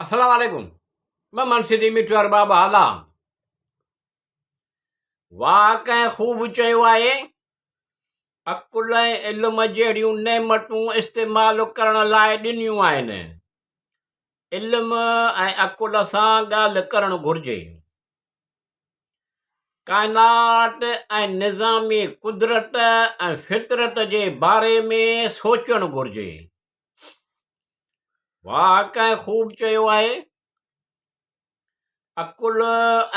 السلام عليڪم مان سنڌي مٺو ارباب هالا واهه ڪنهن خوب چيو آهي عقل ۽ علم جهڙيون نعمتون استعمال ڪرڻ لاء ڏنيون آهن علم ۽ عقل سان ڳالهه ڪرڻ گهرجي ڪائنات ۽ نظامي قدرت ۽ فطرت جي باري ۾ سوچڻ گهرجي واهه ڪنهن خوب چيو آهي، عقل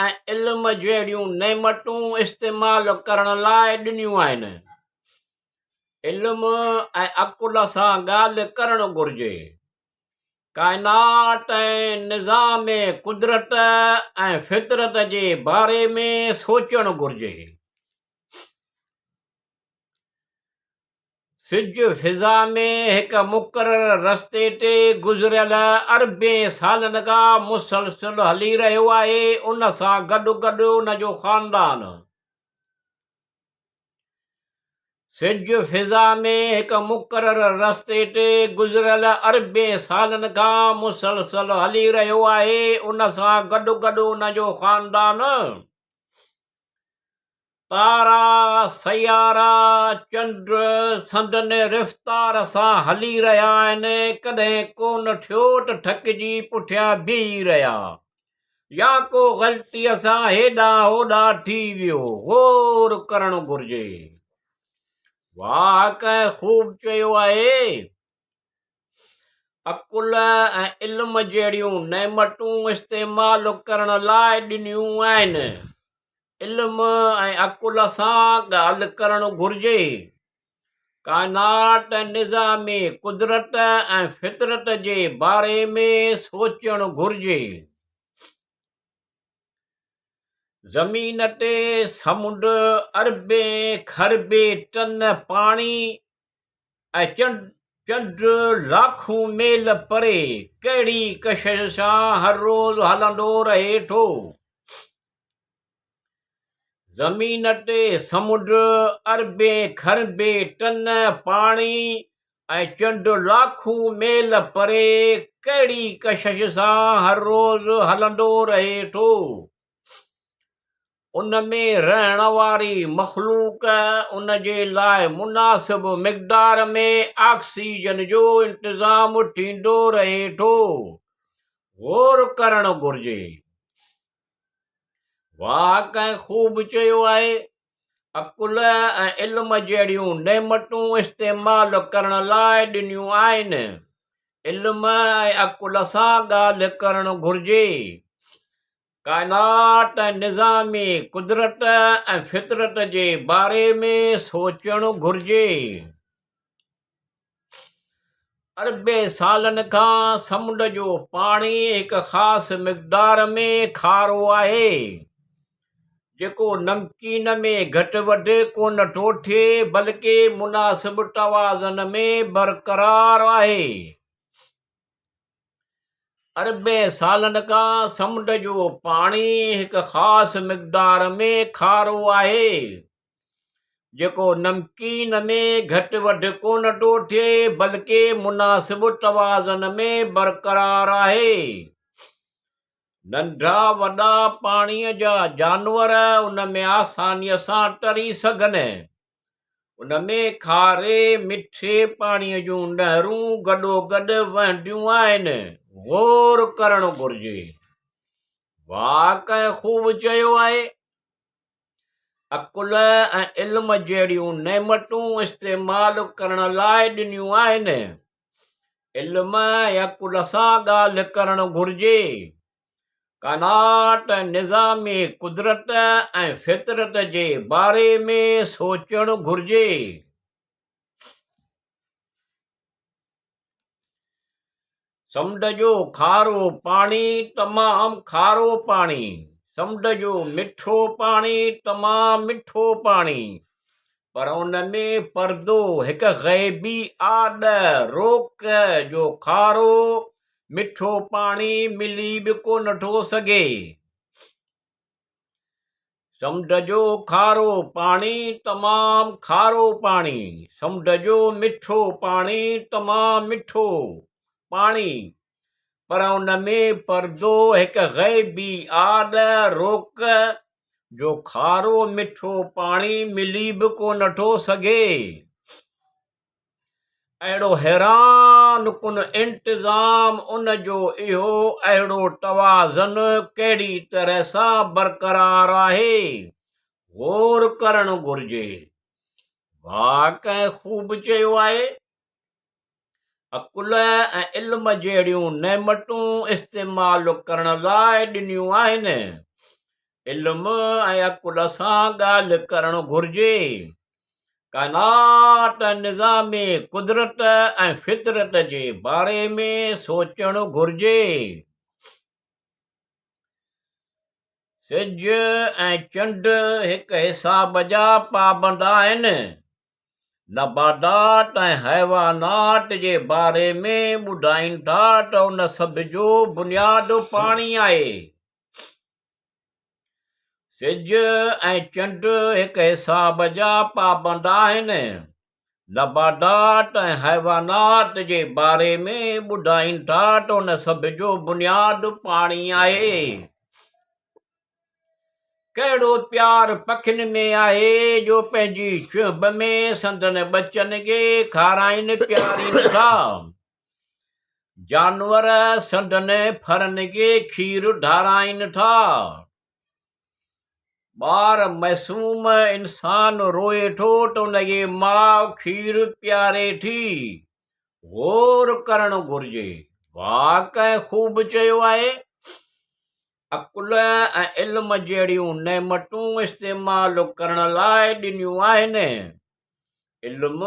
۽ علم جهڙيون نعمتون استعمال ڪرڻ لاء ڏنيون آهن. علم ۽ عقل سان ڳالهه ڪرڻ گهرجي. ڪائنات ۽ نظام قدرت ۽ فطرت جي باري ۾ سوچڻ گهرجي. سج فضا ۾ هڪ مقرر رستي تي گذريل اربين سالن کان مسلسل هلي رهيو آهي، ان سان گڏ گڏ ان جو خاندان. سج فضا ۾ هڪ مقرر رستي تي گذريل اربين سالن کان مسلسل هلي رهيو آهي، ان سان گڏ گڏ ان جو خاندان. تارا، سيارا، چنڊ سندن رفتار سان هلي رهيا آهن، ڪڏهن ڪونه ٿيو ته ٿڪجي پٺيان بيهي رهيا يا ڪو غلطيء سان هيڏانهن هوڏانهن ٿي ويو، غور ڪرڻ گهرجي. واهه ڪنهن خوب چيو آهي. عقل ۽ علم جهڙيون نعمتون استعمال ڪرڻ لاء ڏنيون آهن. علم ۽ عقل سان ڳالهه ڪرڻ گهرجي. ڪائنات ۽ نظام قدرت ۽ فطرت جي باري ۾ سوچڻ گهرجي. زمين تي سمنڊ اربين کربين ٽن پاڻي ۽ چنڊ لاکون ميل پري ڪهڙي ڪشش سان هر روز هلندو رهي ٿو. زمين تي سمنڊ اربين کربين ٽن پاڻي ۽ چنڊ لاکون ميل پري ڪهڙي ڪشش سان هر روز هلندو رهي ٿو. ان ۾ رهڻ واري مخلوق ان جي لاء مناسب مقدار ۾ آڪسيجن جو انتظام ٿيندو رهي ٿو. غور ڪرڻ گهرجي. واهه ڪنهن خوب چيو آهي، عقل ۽ علم جهڙيون نعمتون استعمال ڪرڻ لاء ڏنيون آهن. علم ۽ عقل سان ڳالهه ڪرڻ گهرجي. ڪائنات ۽ نظام قدرت ۽ فطرت جي باري ۾ سوچڻ گهرجي. اربين سالن کان سمنڊ جو پاڻي هڪ خاص مقدار ۾ کارو آهي، جيڪو نمڪين ۾ گهٽ وڌ ڪونه ٿو ٿئي، بلڪه مناسب توازن ۾ برقرار آهي. اربين سالن کان سمنڊ جو پاڻي هڪ خاص مقدار ۾ کارو آهي، جيڪو نمڪين ۾ گهٽ وڌ ڪونه ٿو ٿئي، بلڪه مناسب توازن ۾ برقرار آهي. ننڍا وڏا پاڻيء جا جانور ان ۾ آسانيء سان تري سگهن. ان ۾ کاري مٺي پاڻيء جون نهرون گڏوگڏ وهنديون آهن. غور ڪرڻ گهرجي. واهه ڪنهن خوب چيو آهي. عقل ۽ علم جهڙيون نعمتون استعمال ڪرڻ لاء ڏنيون آهن. علم ۽ عقل سان ڳالهه ڪرڻ گهرجي. ڪائنات ۽ نظام قدرت ۽ فطرت جي باري ۾ سوچڻ گهرجي. سمنڊ جو کارو پاڻي تمام کارو پاڻي، سمنڊ جو مٺو پاڻي تمام مٺو پاڻي، پر ان ۾ پردو هڪ غيبي آڏ، روڪ، جو کارو مٺو پاڻي ملي به ڪونه ٿو سگهي. سمنڊ جو کارو پاڻي تمام کارو پاڻي، سمنڊ جو مٺو پاڻي تمام مٺو پاڻي، پر ان ۾ پردو هڪ غيبي آڏ، روڪ، جو کارو مٺو پاڻي ملي به ڪونه ٿو سگهي. اهڙو حيران ڪن انتظام ان جو اهو اهڙو توازن ڪهڙي طرح سان برقرار آهي، غور ڪرڻ گهرجي. واهه ڪنهن خوب چيو آهي. عقل ۽ علم جهڙيون نعمتون استعمال ڪرڻ لاء ڏنيون آهن. علم ۽ عقل سان ڳالهه ڪرڻ گهرجي. ڪائنات ۽ نظام قدرت ۽ فطرت جي باري ۾ سوچڻ گهرجي. سج ۽ چنڊ هڪ حساب جا پابند آهن. نباتات ۽ حيوانات جي باري ۾ ٻڌائين ٿا ته ان سڀ جو بنياد پاڻي آهي. سج ۽ چنڊ هڪ حساب جا پابند آهن. نباتات ۽ حيوانات جي باري ۾ ٻڌائين ٿا ته ان سڀ جو بنياد پاڻي آهي. ڪهڙو پيار پکين ۾ آهي جو پنهنجي چهنب ۾ سندن ٻچن کي کارائين پيارين ٿا. جانور سندن ڦرن کي کير ڍارائين ٿا. ٻار معصوم انسان روئي ٿو ته ان کي ماء کير پياري ٿي. غور ڪرڻ گهرجي. واهه ڪنهن خوب چيو آهي. عقل ۽ علم جهڙيون نعمتون استعمال ڪرڻ لاء ڏنيون آهن. علم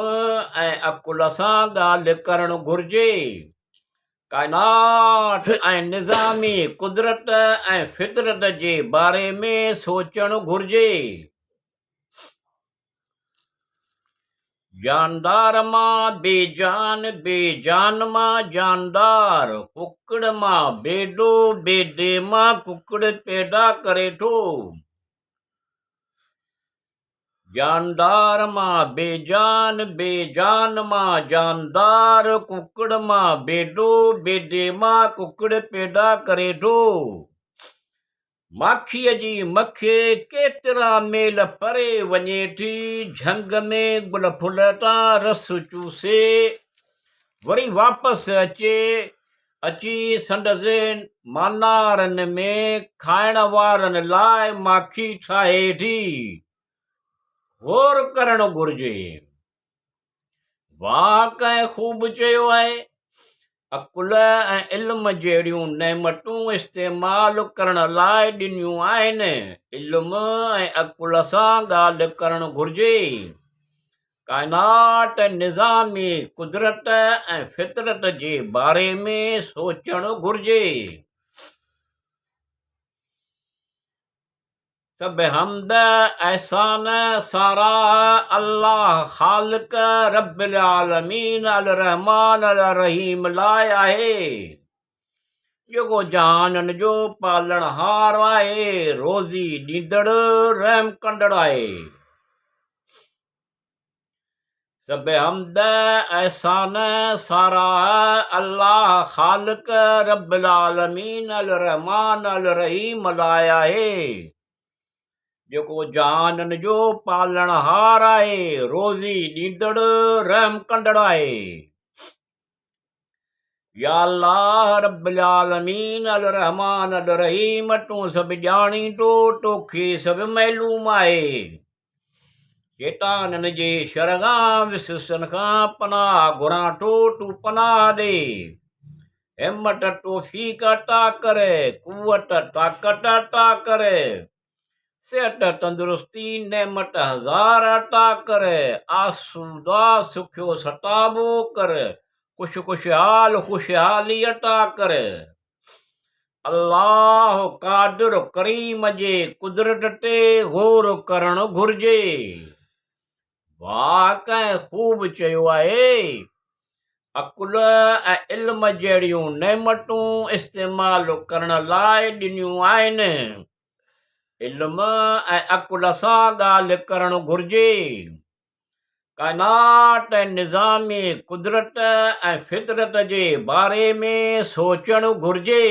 ۽ عقل سان ڳالهه ڪرڻ گهرجي. ڪائنات ۽ نظامي قدرت ۽ فطرت جي باري ۾ سوچڻ گهرجي. جاندار مان بي جان، بي جان مان جاندار، ڪڪڙ مان بيدو، بيدي مان ڪڪڙ پيدا ڪري ٿو. جاندار مان بي جان، بي جان مان جاندار، ڪڪڙ مان بيدو، بيدي مان ڪڪڙ پيدا ڪري ٿو. ماکيء جي مکي ڪيترا ميل پري وڃي ٿي، جهنگ ۾ گل ڦل تان رس چوسي، وري واپس اچي، اچي سندس مانارن ۾ کائڻ وارن لاء ماکي ٺاهي ٿي. غور ڪرڻ گهرجي. واهه ڪنهن خوب چيو آهي، عقل ۽ علم جهڙيون نعمتون استعمال ڪرڻ لاء ڏنيون آهن، علم ۽ عقل سان ڳالهه ڪرڻ گهرجي. ڪائنات ۽ نظامي قدرت ۽ فطرت جي باري ۾ سوچڻ گهرجي. سڀ حمد، احسان، ساراهه الله خالق رب العالمين الرحمان الرحيم لاء آهي، جيڪو جهانن جو پالڻهار آهي، روزي ڏيندڙ، رحم ڪندڙ آهي. سڀ حمد، احسان، ساراهه الله خالق رب العالمين الرحمان الرحيم لاء آهي، جيڪو جهانن جو پالڻهار آهي، روزي ڏيندڙ، رحم ڪندڙ آهي. يا الله رب العالمين الرحمان الرحيم تون سڀ ڄاڻين ٿو، توکي سڀ معلوم آهي. شيطانن جي شر کان وسوسن کان پناهه گهران ٿو، تون پناهه ڏي. همت توفيق عطا ڪر، قوت طاقت عطا ڪر. صحت تندرستي نعمت هزار عطا ڪر، آسودا سکيو ستابو ڪر، خوش خوشحال خوشحالي عطا ڪر. الله قادر ڪريم جي قدرت تي غور ڪرڻ گهرجي. واهه ڪنهن خوب چيو آهي، عقل ۽ علم جهڙيون نعمتون استعمال ڪرڻ لاء ڏنيون آهن. علم ۽ عقل سان ڳالهه ڪرڻ گهرجي. ڪائنات ۽ نظام قدرت ۽ فطرت جي باري ۾ سوچڻ گهرجي.